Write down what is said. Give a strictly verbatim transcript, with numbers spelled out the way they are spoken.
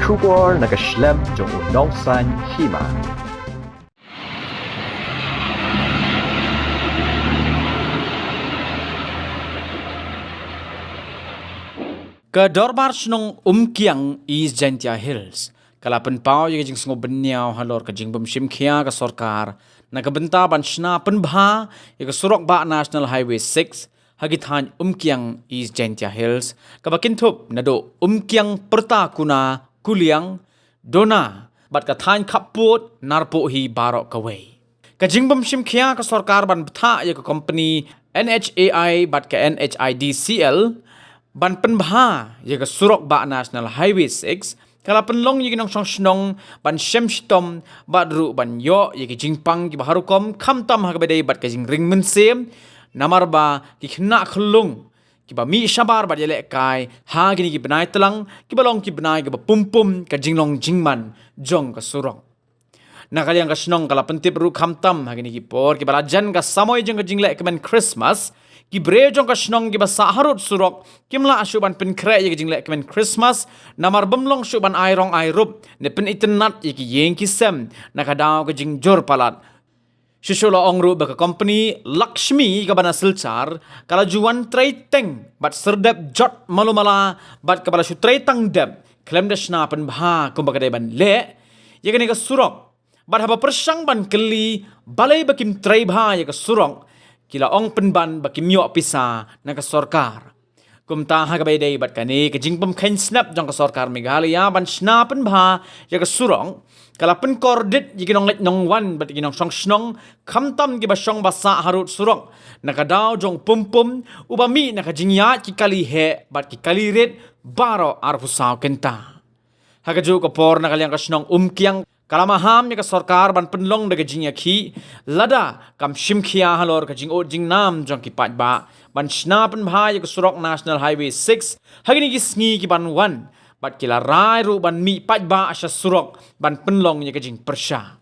Khubor na ka shlem jong u nongsan hima. Ka Dorbar Shnong Umkiang East Jaintia Hills ka la pynpaw ïa ka jingsngewbynniaw halor ka jingbymshim khia ka sorkar na ka bynta ban shna pynbha ïa ka surok bah National Highway six ha ki thaiñ Umkiang East Jaintia Hills, kaba kynthup naduh Umkiang Pyrta Kuna, Kuliang, Dona bad ka thaiñ Khappud, Narpuh hi baroh kawei. Ka jingbymshim khia ka sorkar ban bthah ïa ka kompani N H A I bad ka N H I D C L ban pynbha ïa ka surok bah National Highway six ka la pynlong ïa ki nongshong shnong ban shem shitom bad ruh ban ïoh ïa ki jingpang kiba ha rukom, khamtam ha kaba dei bad ka jingring mynsiem, namar ba ki khynnah khyllung kiba mih shabar bad ïalehkai ha kine ki bnai tlang kiba long ki bnai kiba pum pum ka jinglong jingman jong ka surok. Na ka liang ka shnong ka la pyntip ruh khamtam ha kine ki por kiba la jan ka samoi jong ka jingleh kmen Christmas, ki briew jong ka shnong kiba sah harud surok kim lah shuh ban pynkhreh ïa ka jingleh kmen Christmas namar bym long shuh ban ai rong ai rup ne pynitynnad ïa ki ïing ki sem na ka daw ka jingjur palat. Shuh shuh la ong ruh ba ka kompani Lakshmi kaba na Silchar ka la ju wan trei teng bad syrdep jot malu mala bad kaba la shu trei tang dep khlem da shna pynbha kumba ka dei ban leh ïa kane ka surok. Bad haba pyrshang ban kylli balei ba kim trei bha ïa ka surok, ki la ong pynban ba kim ïoh pisa na ka sorkar. Kumta ha kaba ïadei bad kane ka jingpynkheiñ snep jong ka sorkar Meghalaya ban shna pynbha ïa ka surok, ka la pynkordit ïa ki nongleit nongwan bad ïa ki nongshong shnong, khamtam kiba shong ba sah harud surok na ka daw jong pum pum, uba mih na ka jingïaid ki kali heh bad ki kali rit baroh arphew saw kynta. Ha kajuh ka por, na ka liang ka shnong Umkiang ka la maham ïa ka sorkar ban pynlong da ka jingïakhih lada kam shim khia halor ka jingud jingnam jong ki paidbah ban shna pynbha ïa ka surok National Highway six ha kine ki sngi ki ban wan, bad ki la rai ruh ban mih paidbah sha surok ban pynlong ïa ka jingpyrshah.